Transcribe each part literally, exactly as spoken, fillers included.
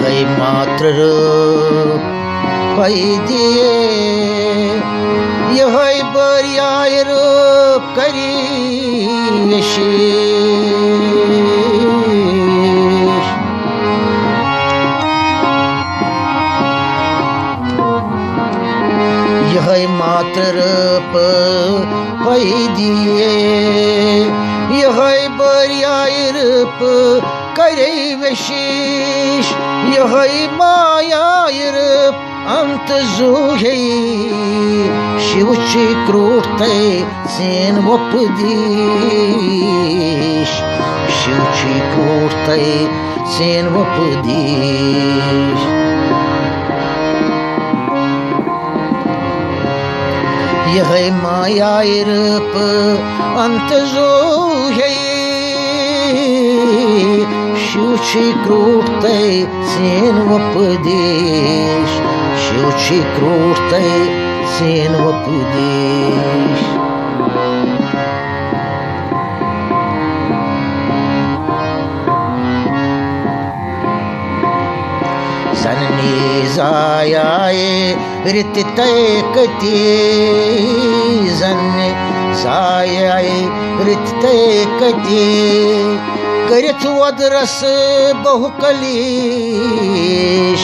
یِہوٚے ماترٕ رٲپَے دِیے، یِہوٚے بٔریایہِ رٲپۍ کَری ویشیش۔ یِہوٚے ماترٕ رٲپَے دِیے، یِہوٚے بٔریایہِ رٲپۍ کَرے ویشیش، یِہوٚے مایایہِ رٲپۍ انت زوٗہے۔ شِو چھی کرٛوٗٹھ تَے سین وۄپہٕ دیش، شِو چھی کرٛوٗٹھ تَے سین وۄپہٕ دیش۔ یِہوٚے مایایہِ رٲپۍ انت زوٗہے۔ شِو چھی کرٛوٗٹھ تَے سین وۄپہٕ دیش، شِو چھی کرٛوٗٹھ تَے سین وۄپہٕ دیش۔ زنمی زایایہِ رِتۍ تَے کٔتی، زنمی زایایہِ رِتۍ تَے کٔتی، کٔرِتھ وۄدرس بہُ کلیش۔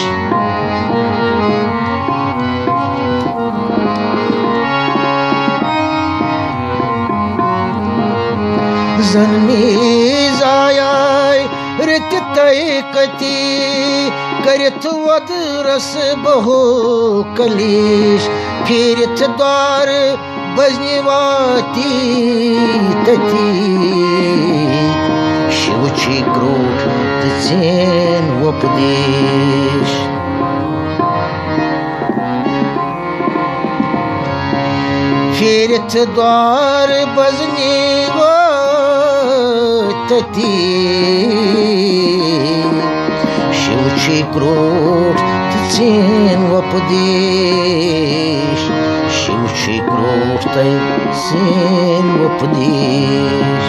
زنمی زایایہِ رِتۍ تَے کٔتی، کٔرِتھ وۄدرس بہُ کلیش، پھیٖرِتھ دورٕ بزنہِ واتی تتی۔ شِو چھی کرٛوٗٹھ تہٕ سین وۄپہٕ دیش۔ پھیٖرِتھ دورٕ بزنہِ واتی تتی۔ شِو چھی کرٛوٗٹھ تہٕ سین وۄپہٕ دیش، شِو چھی کرٛوٗٹھ تَے سین وۄپہٕ دیش۔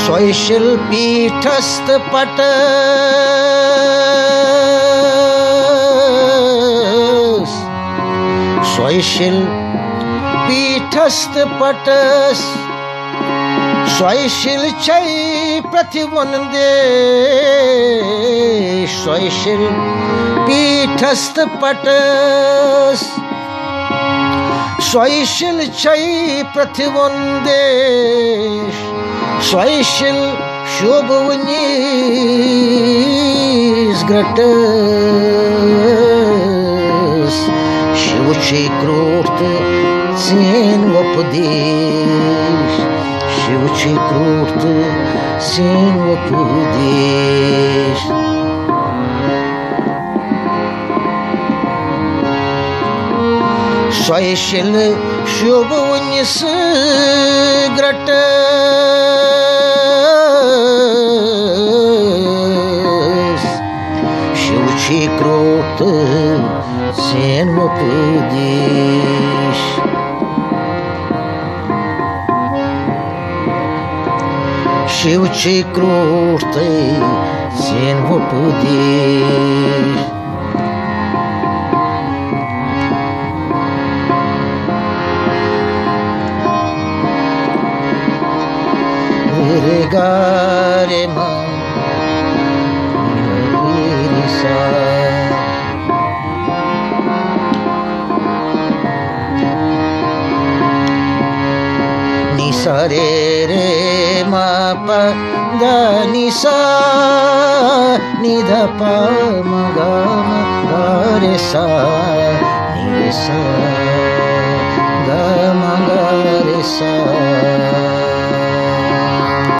سۄے شِل پیٖٹھس تہٕ پٹس، سۄے شِل پیٖٹھس تہٕ پٹس، سۄے شِل چھے پرٛتھِ وۄن دیش۔ سۄے شِل پیٖٹھس تہٕ پٹس، سۄے شِل چھے پرٛتھِ وۄن دیش۔ سۄے شِل شوبہٕ وٕنِس گرٛٹس۔ شِو چھی کرٛوٗٹھ تہٕ سین وۄپہٕ دیش، شِو چھی کرٛوٗٹھ تہٕ سین وۄپہٕ دیش۔ سۄے شِل شوبہٕ وٕنِس گرٛٹس۔ شِو چھی کرٛوٗٹھ تہٕ سین وۄپہٕ دیش۔ شِو چھی کرٛوٗٹھ تہٕ سین وۄپہٕ دیش۔ رے گا رے ما، رے سا۔ نی سا رے رے ما پا دا نی سا، نی دا پا ما گا ما گا رے سا، نی رے سا، گا ما گا رے سا۔